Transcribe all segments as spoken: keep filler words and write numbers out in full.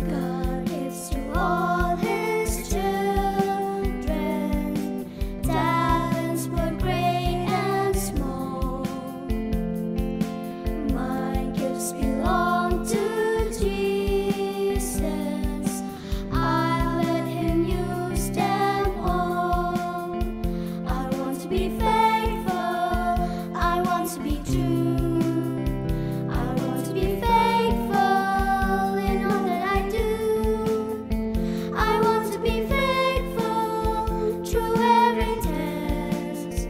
God gives to all his children talents, both great and small. My gifts belong to Jesus. I let him use them all. I want to be faithful. I want to be true. I want to be faithful in all that I do. I want to be faithful through every test.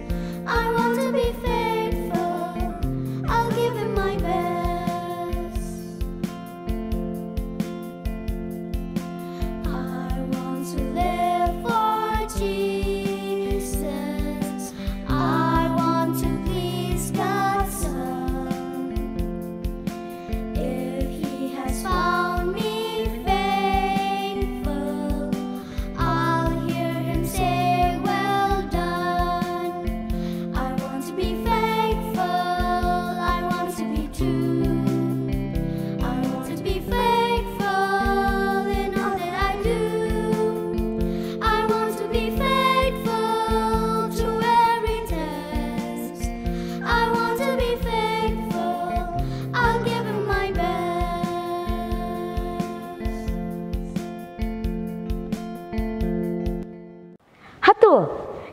I want to be faithful. I'll give him my best. I want to live for Jesus. I want to please God's Son. If he has found me faithful, I'll hear him say, "Well done." I want to be faithful, I want to be true. I want to be faithful in all that I do. I want to be faithful through every test. I want to be faithful, I'll give him my best. Hato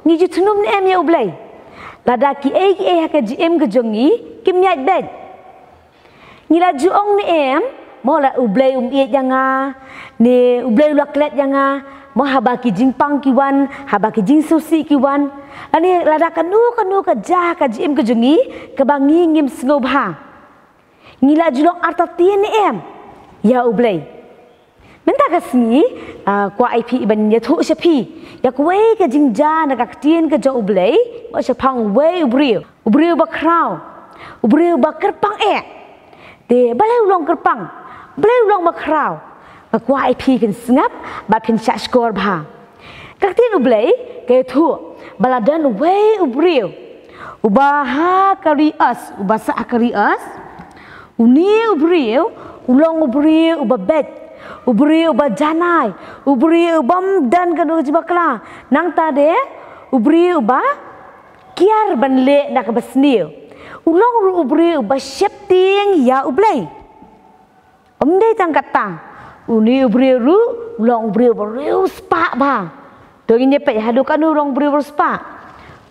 ngi ju thnum ne em ïa U Blei? Lada kiei kiei ha ka jingim ka jong ngi kim ïaid beit, ngi la ju ong ne em, mo, la U Blei um ïeit ïa nga, ne U Blei u la klet ïa nga, mo, haba ki jingpang ki wan, haba ki jingsngewsih ki wan, lane lada kano kano ka jia ha ka jingim ka jong ngi kaba ngi ngim sngewbha, ngi la ju long artatien ne em ïa U Blei? Mynta ka sngi, ah, kwah ïa phi ban ïathuh sha phi ïa kawei ka jingjia na ka ktien ka jong U Blei, ba shaphang uwei u briew, u briew ba khraw, u briew ba kyrpang eh. Te balei u long kyrpang, balei u long ba khraw? Nga kwah ïa phi phin sngap bad phin shah shkor bha. Ka ktien U Blei ka ïathuh ba la don uwei u briew uba ha ka ri Us, uba sah ha ka ri Us. Une u briew u long u briew uba beit, u briew uba janai, u briew ubym don kano ka jingbakla. Nangta de u briew uba kiar ban leh na kaba sniew. U long ruh u briew uba sheptieng ïa U Blei. Ym dei tang katta, une u briew ruh u long u briew ba riewspah bha. To ngin ïa peit haduh katno u long u briew ba riewspah.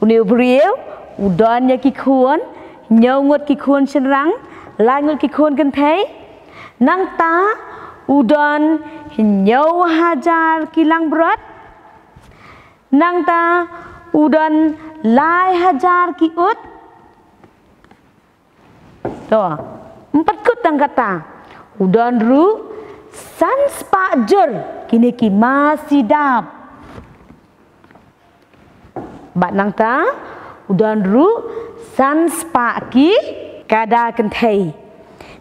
Une u briew u don ïa ki khun, hynñiew ngut ki khun shynrang, lai ngut ki khun kynthei. Nangta u don hynñiew hajar ki langbrot. Nangta u don lai hajar ki ut. To, ym pat kut tang katta, u don ruh san spah jur kine ki masi dab. Bad nangta u don ruh san spah ki kada kynthei.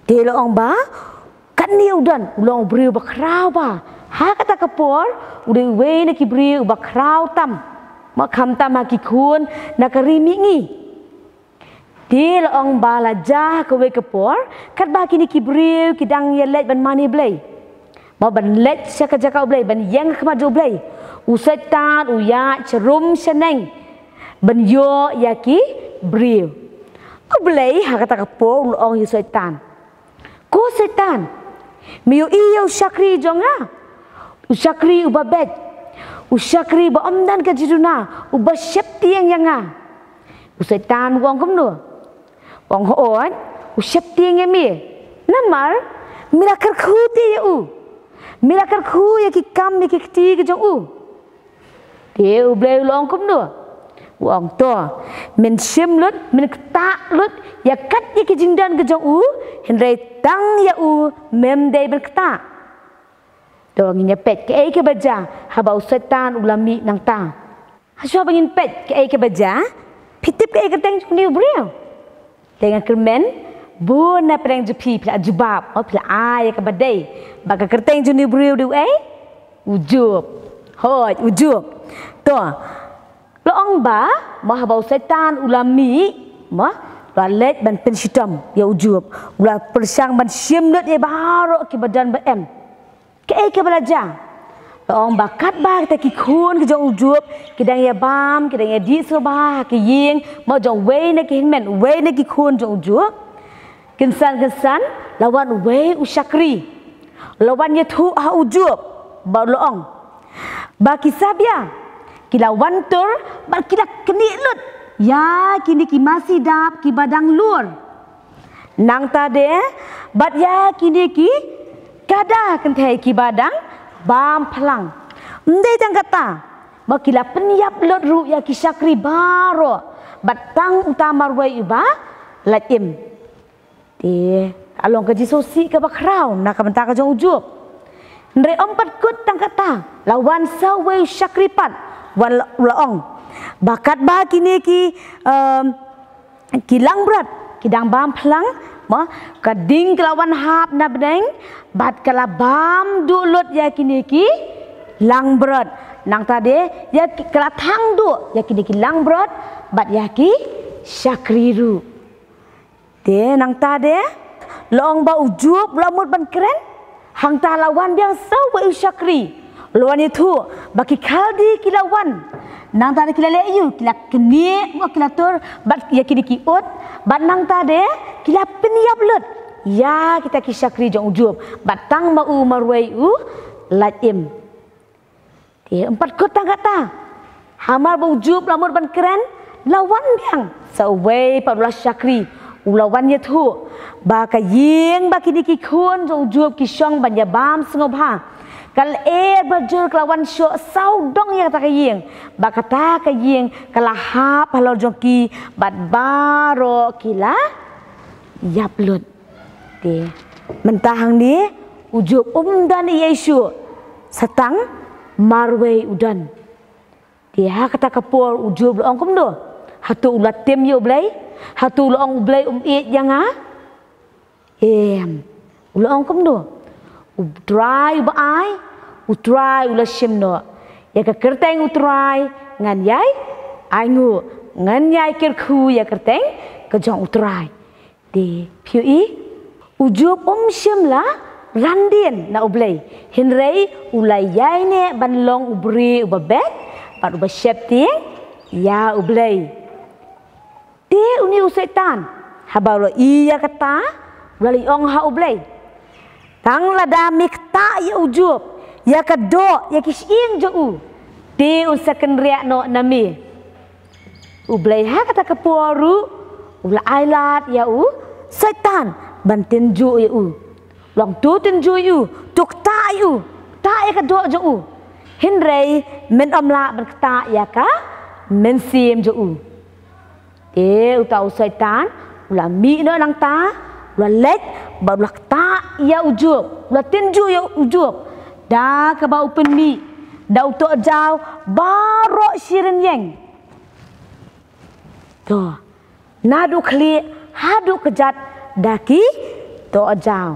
Te la ong ba katne u don, u long u briew ba khraw bha. Ha kata ka por u dei uwei na ki briew ba khraw tam, ma khamtam ha ki khun na ka ri mihngi. Te la ong ba la jia ha kawei ka por, katba kine ki briew ki dang ïaleit ban mane Blei, ma ban leit sha ka jaka U Blei, ban ïeng ha khmat jong U Blei, u Soitan u ïaid sharum shaneng ban ïoh ïa ki briew. U Blei ha kata ka por u la ong ïa u Soitan, Ko Soitan, me ïohi ïa u shakri jong nga, u shakri uba beit, u shakri ba ym don ka jingduna, uba sheptieng ïa nga? U Soitan u ong kumno? U ong, hooid, u sheptieng ïa me. Namar me la kyrkhu te ïa u, me la kyrkhu ïa ki kam, ïa ki kti ki jong u. Te U Blei u la ong kumno? U ong, to, men shim lut, men ktah lut ïa kat ïa ki jingdon ki jong u, hynrei tang ïa u mem dei ban ktah. To ngin ïa peit kaei kaba jia haba u Soitan u la mih nangta. Hashwa ba ngin peit kaei kaba jia, phi tip kaei ka kyrteng jong une u briew? Te nga kyrmen bun na pdeng jong phi phi la jubab, oh, phi la ai ïa kaba dei. Ba ka kyrteng jong une u briew u dei uei? U Job. Hooid, u Job. To, la ong ba, mo haba u Soitan u la mih, mo, u la leit ban pynshitom ïa u Job. U la pyrshang ban shim lut ïa baroh kiba don ba em. Kaei kaba la jia? La ong ba katba kita ki khun ki jong u Job ki dang ïa bam, ki dang ïa dih sngewbha ha ki ïing, mo, jong uwei na ki hynmen, uwei na ki khun jong u Job. Kynsan kynsan, la wan uwei u shakri. La wan ïathuh ha u Job, bad la ong ba ki Sabia ki la wan tur, bad ki la knieh lut ïa kine ki masi dap kiba dang lur. Nangta de, bad ïa kine ki kada kynthei kiba dang bam phlang. Ym dei tang kata, ba ki la pynïap lut ruh ïa ki shakri baroh, bad tang uta marwei uba lait im. Te, ka long ka jingsngewsih kaba khraw na ka bynta ka jong u Job. Hynrei ym pat kut tang kata, la wan sa uwei u shakri pat, wan la, la ong ba katba kine ki, em, ki langbrot ki dang bam phlang, mo, ka ding ka la wan hap na bneng, bad ka la bam duh lut ïa kine ki langbrot. Nangta de, ïa ki, ka la thang duh ïa kine ki langbrot, bad ïa ki shakri ruh. Te nangta de, la ong ba u Job u la mut ban kren, hangta la wan biang sa uwei u shakri. La wan ïathuh ba ki Khaldi ki la wan. Nangta de ki la leh aïu, ki la knieh, mo, ki la tur, bad ïa kine ki ut, bad nangta de ki la pynïap lut ïa kita ki shakri jong u Job, bad tang ma u marwei u lait im. Te ym pat kut tang kata, hamar ba u Job la mut ban kren, la wan biang sa uwei pat u la shakri. U la wan ïathuh ba ka ïing ba kine ki khun jong u Job ki shong ban ïa bam sngewbha, ka lyer bajur ka la wan shoh sawdong ïa kata ka ïing, ba kata ka ïing ka la hap halor jong ki, bad baroh ki la ïap lut. Te mynta hangne u Job um don ei ei shuh, sa tang marwei u don. Te ha kata ka por u Job la ong kumno? Hato u la tim ïa u Blei? Hato u la ong u Blei um ïeit ïa nga? Em. U la ong kumno? U Trai uba ai, u Trai u la shim noh. Ïa ka kyrteng u Trai ngan ïai ainguh, ngan ïai kyrkhu ïa ka kyrteng ka jong u Trai. Te phi ïohi, u Job um shym la ran dien na u Blei, hynrei u la ïaineh ban long u briew uba beit bad uba sheptieng ïa u Blei. Te une u Soitan, haba u la ïohi ïa kata, u la leit ong ha u Blei, tang lada me ktah ïa u Job, ïa ka doh, ïa ki shyieng jong u, te un sa kynriah noh na me. U Blei ha kata ka por ruh u la ailad ïa u Soitan ban tynjuh ïa u. U ong to tynjuh ïa u, to ktah ïa u, ktah ïa ka doh jong u. Hynrei men ym lah ban ktah ïa ka mynsiem jong u. Te uta u Soitan u la mih noh nangta, u la leit bad u la ktah ïa u Job, u la tynjuh ïa u Job. Da kaba u pynmih da u tohjaw baroh shi rynïeng. To, naduh khlieh haduh kjat da ki tohjaw.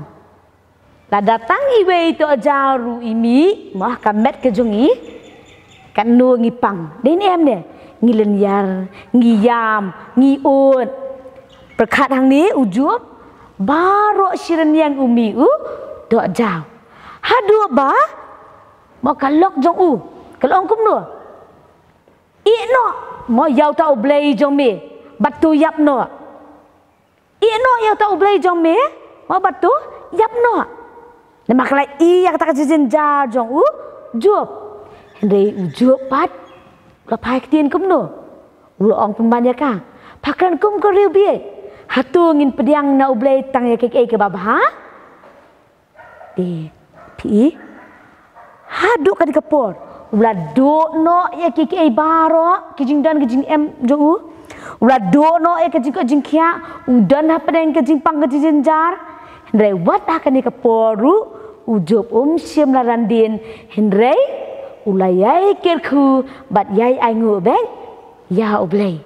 Lada tang iwei i tohjaw ruh i mih, mo, ha ka met ka jong ngi, katno ngi pang. Dei ne em ne? Ngi lynñiar, ngi ïam, ngi ud. Pyrkhat hangne u Job, baroh shi rynïeng u mih u tohjaw. Haduh ba, mo, ka lok jong u ka la ong kumno? Ïeh noh, mo, ïa uta u Blei jong me bad to ïap noh. Ïeh noh ïa uta u Blei jong me, mo, bad to ïap noh. Namar ka la ïohi ïa kata ka jingjynjar jong u Job. Hynrei u Job pat u la phai ktien kumno? U la ong pynban ïa ka, pha kren kum ka riewbieit. Hato ngin pdiang na u Blei tang ïa kiei kiei kiba bha? Te phi i, haduh kane ka por u la duh noh ïa kiei kiei baroh, ki jingdon ki jingem jong u. U la duh noh ïa ka jingkoit jingkhiah, u don hapdeng ka jingpang ka jingjynjar. Hynrei wat ha kane ka por ruh u Job um shym la ran dien, hynrei u la ïai kyrkhu bad ïai ainguh beit ïa u Blei.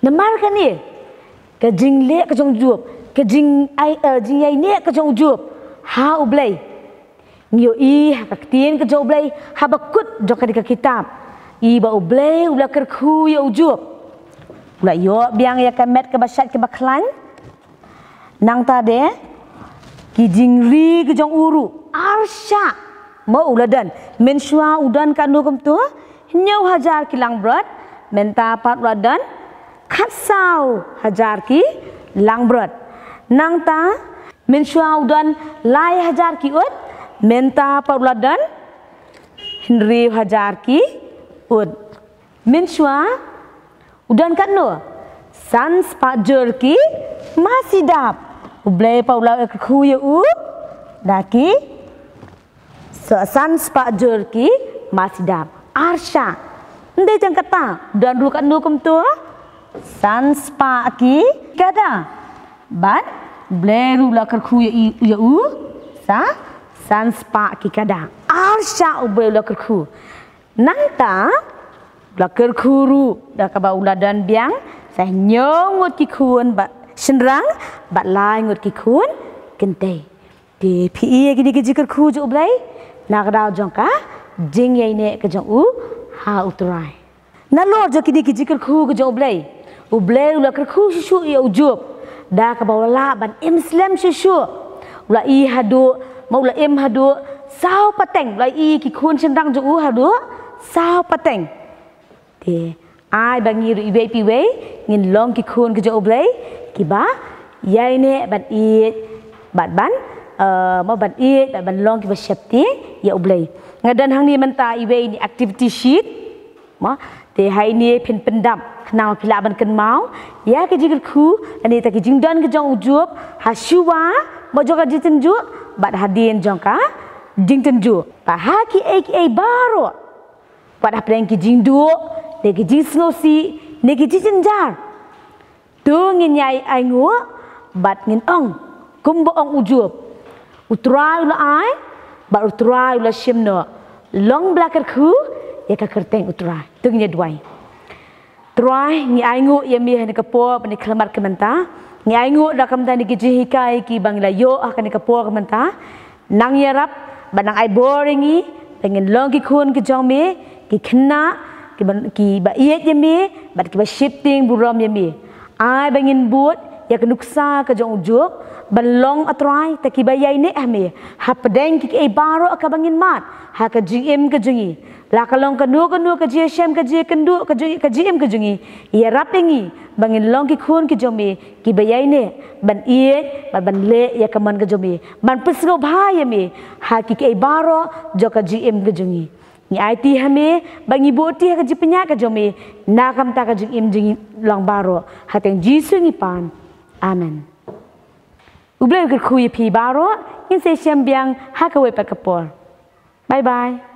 Namar kane ka jingleh ka jong u Job, ka jingai, eh, jingïaineh ka jong u Job ha u Blei, Ngi ïohi ha ka ktien ka jong U Blei, ha ba kut jong kane ka kitab, i ba U Blei u la kyrkhu ïa u Job. U la ïoh biang ïa ka met kaba shait kaba khlaiñ. Nangta de, ki jingri ki jong u ruh arshah, mo, u la don. Mynshuwa u don katno kumto? Hynñiew hajar ki langbrot. Mynta pat u la don khatsaw hajar ki langbrot. Nangta, mynshuwa u don lai hajar ki ut. Mynta pat u la don hynriew hajar ki ut. Mynshuwa u don katno? San spah jur ki masi dap. U Blei pat u la kyrkhu ïa u da ki, so, san spah jur ki masi dap. Arshah. Ym dei tang kata, u don ruh katno kumto? San spah ki kada. Bad U Blei ruh u la kyrkhu ïa i, ïa u sa san spah ki kada. Arshah U Blei u la kyrkhu. Nangta u la kyrkhu ruh da kaba u la don biang sa hynñiew ngut ki khun ba shynrang bad lai ngut ki khun kynthei. Te phi ïohi ïa kine ki jingkyrkhu jong U Blei na ka daw jong ka jingïaineh ka jong u ha U Trai. Nalor jong kine ki jingkyrkhu ka jong U Blei, U Blei u la kyrkhu shuh shuh ïa u Job da kaba u la lah ban im slem shuh shuh. U la ïohi haduh, mo, u la im haduh saw pateng, u la ïohi ki khun shynrang jong u haduh saw pateng. Te ai ba ngi ruh iwei pa iwei ngin long ki khun ka jong U Blei kiba ïaineh ban ïeit bad ban, eh, mo, ban ïeit bad ban long kiba sheptieng ïa U Blei. Nga don hangne mynta iwei ine i activity sheet. Mo, te ha ine phin pyndap khnang phi lah ban kynmaw ïa ki jingkyrkhu lane ta ki jingdon ka jong u Job ha shuwa, mo, jong ka jingtynjuh bad hadien jong ka jingtynjuh. Bad ha kiei kiei baroh, wat hapdeng ki jingduh, ne ki jingsngewsih, ne ki jingjynjar, to ngin ïai ainguh bad ngin ong kumba ong u Job, U Trai u la ai bad U Trai u la shim noh. Long ba la kyrkhu ïa ka kyrteng U Trai. To ngin ïa duwai. Trai, ngi ainguh ïa me ha kane ka por bad ha kane ka khmat ka mynta. Ngi ainguh da ka bynta kine ki jinghikai kiba ngi la ïoh ha kane ka por ka mynta. Nang ïarap bad nang ai bor ïa ngi ba ngin long ki khun ki jong me, ki khynnah kiba, kiba ïeit ïa me bad kiba sheptieng burom ïa me. Ai ba ngin bud ïa ka nuksa ka jong u Job ban long, A Trai, ta kiba ïaineh ha me hapdeng kiei kiei baroh kaba ngin mad ha ka jingim ka jong ngi. La ka long kano kano ka jingïashem, ka jingïakynduh ka jong, ka jingim ka jong ngi, ïarap ïa ngi ba ngin long ki khun ki jong me kiba ïaineh ban ïeit bad ban leh ïa ka mon ka jong me, ban pynsngewbha ïa me ha kiei kiei baroh jong ka jingim ka jong ngi. Ngi aiti ha me ba ngi buh ti ha ka jingpynïaid ka jong me na ka bynta ka jingim jong ngi long baroh. Ha kyrteng Jisu ngi pan. Amen. U Blei u kyrkhu ïa phi baroh. Ngin sa ïashem biang ha kawei pat ka por. Bye bye.